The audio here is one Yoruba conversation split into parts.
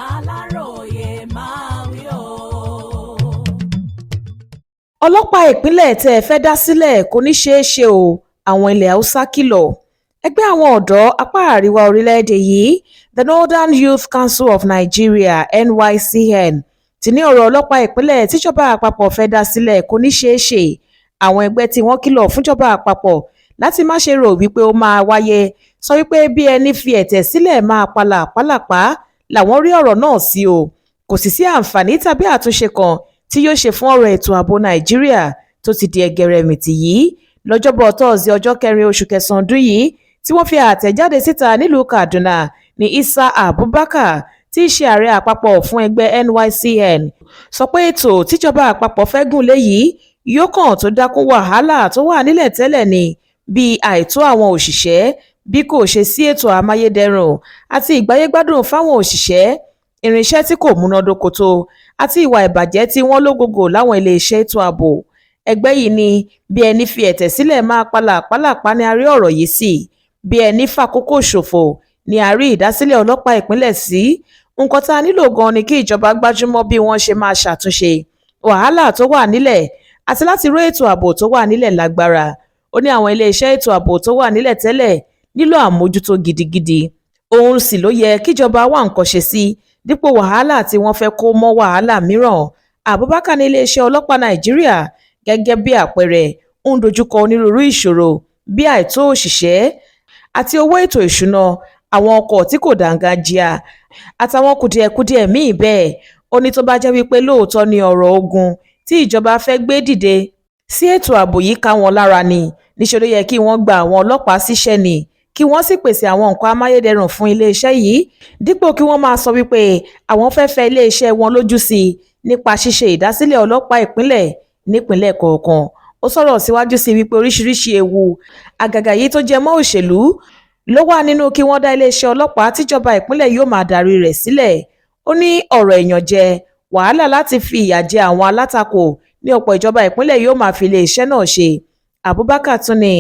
Aláròye máa wí o. Ọlọ́pàá ìpínlẹ̀ tẹ́ ẹ fẹ́ẹ́ dá sílẹ̀ kò ní í ṣeé ṣe o, àwọn ilẹ̀ Haúsá kìlọ̀. Ẹgbẹ́ àwọn ọ̀dọ́ apá àríwá orílẹ̀-èdè yìí, the Northern Youth Council of Nigeria, NYCN, ti ní ọ̀rọ̀ ọlọ́pàá ìpínlẹ̀ tíjọba àpapọ̀ fẹ́ẹ́ dá sílẹ̀ kò ní í ṣeé ṣe. Àwọn ẹgbẹ́ tí wọ́n kìlọ̀ fúnjọba àpapọ̀ láti má ṣe rò wípé ó máa wáyé sọ wípé bí ẹni fi ẹ̀tẹ̀ sílẹ̀ máa pa làpálàpá làwọn rí ọ̀rọ̀ náà sí o. Kò sì sí àǹfààní tàbí àtúnṣe kan tí yóò ṣe fún ọ̀rọ̀ ètò ààbò Nàìjíríà tó ti di ẹgẹrẹmìtì yìí. Lọ́jọ́bọ̀ tọ́sídẹ̀ẹ́, ọjọ́ 4 oṣù kẹsàn-án ọdún yìí, tí wọ́n fi àtẹ̀jáde síta nílùú Kaduna ní, Issa Abubakar, tí í ṣe ààrẹ àpapọ̀ fún ẹgbẹ́ NYCN, sọ pé ètò tíjọba àpapọ̀ fẹ́ gùn lé yìí yóò kàn tó dá kún wàhálà tó wà nílẹ̀ tẹ́lẹ̀ ní, bíi àìtó àwọn òṣìṣẹ́, bí kò ṣe sí ètò amáyédẹrùn àti ìgbáyégbádùn fáwọn òṣìṣẹ́, irinṣẹ́ tí kò múnádóko tó àti ìwà ìbàjẹ́ tí wọ́n lógógó láwọn iléeṣẹ́ ètò ààbò. Ẹgbẹ́ yìí ní bí ẹni fi ẹ̀tẹ̀ sílẹ̀ máa pa làpálàpá ní a rí ọ̀rọ̀ yìí sí, bí ẹni fàkókò ṣòfò ní a rí ìdásílẹ̀ ọlọ́pàá ìpínlẹ̀ sí. Nǹkan tá a nílò gan-an ni kí ìjọba gbájúmọ́ bí wọ́n ṣe máa ṣàtúnṣe wàhálà tó wà nílẹ̀ àti láti ró ètò ààbò tó wà nílẹ̀ lágbára. Ó ní àwọn iléeṣẹ́ ètò ààbò tó wà nílẹ̀ tẹ́lẹ̀ nílò àmójútó gidigidi, òun sì ló yẹ kíjọba wá nǹkan ṣe sí dípò wàhálà tí wọ́n fẹ́ kó mọ́ wàhálà mìíràn. Abubakar ní iléeṣẹ́ ọlọ́pàá Nàìjíríà, gẹ́gẹ́ bíi àpẹẹrẹ, ń dojúkọ onírúurú ìṣòro bíi àìtó òṣìṣẹ́ àti owó ètò ìṣúná, àwọn ọkọ̀ tí kò dáńgájíá àtàwọn kùdìẹ̀kudiẹ míín bẹ́ẹ̀. Ó ní tó bá jẹ́ wípé lóòótọ́ ni ọ̀rọ̀ ogun tí ìjọba fẹ́ gbé dìde sí ètò ààbò yìí ká wọn lára ni, níṣẹ́ ló yẹ kí wọ́n gba àwọn ọlọ́pàá síṣẹ́ ni, kí wọ́n sì pèsè àwọn nǹkan amáyédẹrùn fún iléeṣẹ́ yìí, dípò kí wọ́n máa sọ wípé àwọn fẹ́ẹ́ fẹ iléeṣẹ́ wọn lójú sí i nípa ṣíṣe ìdásílẹ̀ ọlọ́pàá ìpínlẹ̀ nípìnlẹ̀ kọ̀ọ̀kan. Ó sọ̀rọ̀ síwájú sí i wípé oríṣiríṣiì ewu, àgàgà èyí tó jẹ mọ́ òṣèlú, ló wà nínú kí wọ́n dá iléeṣẹ́ ọlọ́pàá tíjọba ìpínlẹ̀ yóò máa darí rẹ̀ sílẹ̀. Ó ní ọ̀rọ̀ ìyànjẹ, wàhálà láti fi ìyà jẹ àwọn alátakò ní ọ̀pọ̀ ìjọba ìpínlẹ̀ yóò máa fi iléeṣẹ́ náà ṣe. Abubakar tún ní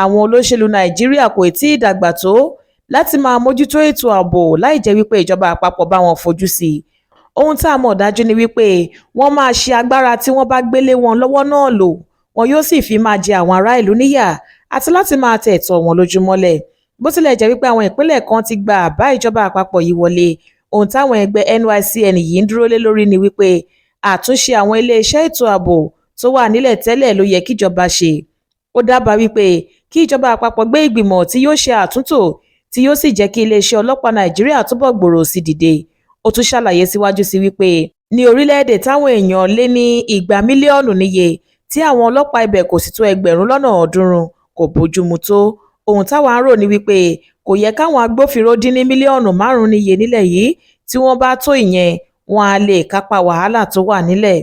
àwọn olóṣèlú Nàìjíríà kò tí ì dàgbà tó láti máa mójútó ètò ààbò láì jẹ́ wípé ìjọba àpapọ̀ bá wọn fojú sí i. Ohun tá a mọ̀ dájú ni wípé wọ́n máa ṣi agbára tí wọ́n bá gbé lé wọn lọ́wọ́ náà lò, wọn yóò sì fi máa jẹ àwọn ará ìlú níyà àti láti máa tẹ ẹ̀tọ́ wọn lójú mọ́lẹ̀. Bó tilẹ̀ jẹ́ wípé àwọn ìpínlẹ̀ kan ti gba àbá ìjọba àpapọ̀ yìí wọlé, ohun táwọn ẹgbẹ́ NYCN yìí ń dúró lé lórí ni wípé àtúnṣe àwọn iléeṣẹ́ ètò ààbò tó wà nílẹ̀ tẹ́lẹ̀ ló yẹ kíjọba ṣe. Ó dábàá wípé kí ìjọba àpapọ̀ gbé ìgbìmọ̀ tí yóò ṣe àtúntò tí yóò sì jẹ́ kí iléeṣẹ́ ọlọ́pàá Nàìjíríà túbọ̀ gbòòrò sí dìde. Ó tún ṣàlàyé síwájú sí wípé ní orílẹ̀-èdè táwọn èèyàn lé ní 200 mílíọ̀nù níye, tí àwọn ọlọ́pàá ibẹ̀ kò sì tó 300,000, kò bójúmu tó. Ohun táwa ń rò ní wípé kò yẹ káwọn agbófinró dín ní mílíọ̀nù 5 níye nílẹ̀ yìí. Tí wọ́n bá tó ìyẹn, wọn áà lè kápá wàhálà tó wà nílẹ̀.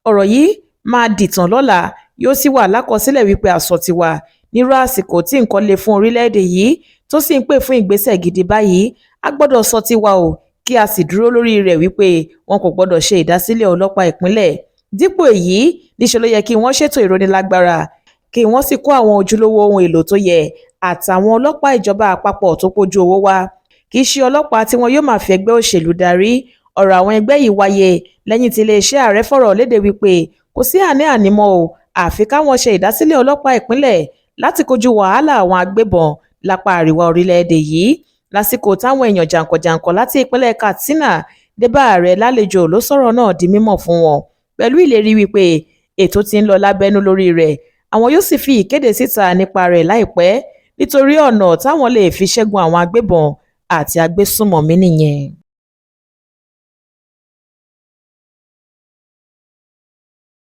Ọ̀rọ̀ yìí máa dìtàn lọ́la, yóò sì wà lákọsílẹ̀ wípé a sọ tiwa nírú àsìkò tí nǹkan le fún orílẹ̀-èdè yìí tó sì ń pè fún ìgbésẹ̀ gidi báyìí. A gbọ́dọ̀ sọ tiwa o, kí a sì dúró lórí rẹ̀ wípé wọn kò gbọ́dọ̀ ṣe ìdásílẹ̀ ọlọ́pàá ìpínlẹ̀. Dípò èyí, níṣẹ́ ló yẹ kí wọ́n ṣètò ìrónílágbára, kí wọ́n sì kó àwọn ojúlówó ohun èèlò tó yẹ àtàwọn ọlọ́pàá ìjọba àpapọ̀ tó pójú owó wá, kì í ṣe ọlọ́pàá tí wọn yóò máa fi ẹgbẹ́ òṣèlú darí. Ọ̀rọ̀ àwọn ẹgbẹ́ yìí wáyé lẹ́yìn tí iléeṣẹ́ ààrẹ fọ̀rọ̀ lédè wípé kò sí àní-àní mọ́ o, àfi káwọn ṣe ìdásílẹ̀ ọlọ́pàá ìpínlẹ̀ láti kojú wàhálà àwọn agbébọn lápá àríwá orílẹ̀-èdè yìí. Lásìkò táwọn èèyàn jàǹkànjàǹkàn láti ìpínlẹ̀ Katsina dé bá ààrẹ lálejò ló sọ̀rọ̀ náà di mímọ̀ fún wọn, pẹ̀lú ìlérí wípé ètò tí ń lọ lábẹ́nú lórí rẹ̀, àwọn yóò sì fi ìkéde síta nípa rẹ̀ láìpẹ́, nítorí ọ̀nà táwọn lè fi ṣẹ́gun àwọn agbébọn àti agbésùnmọ̀mí nìyẹn.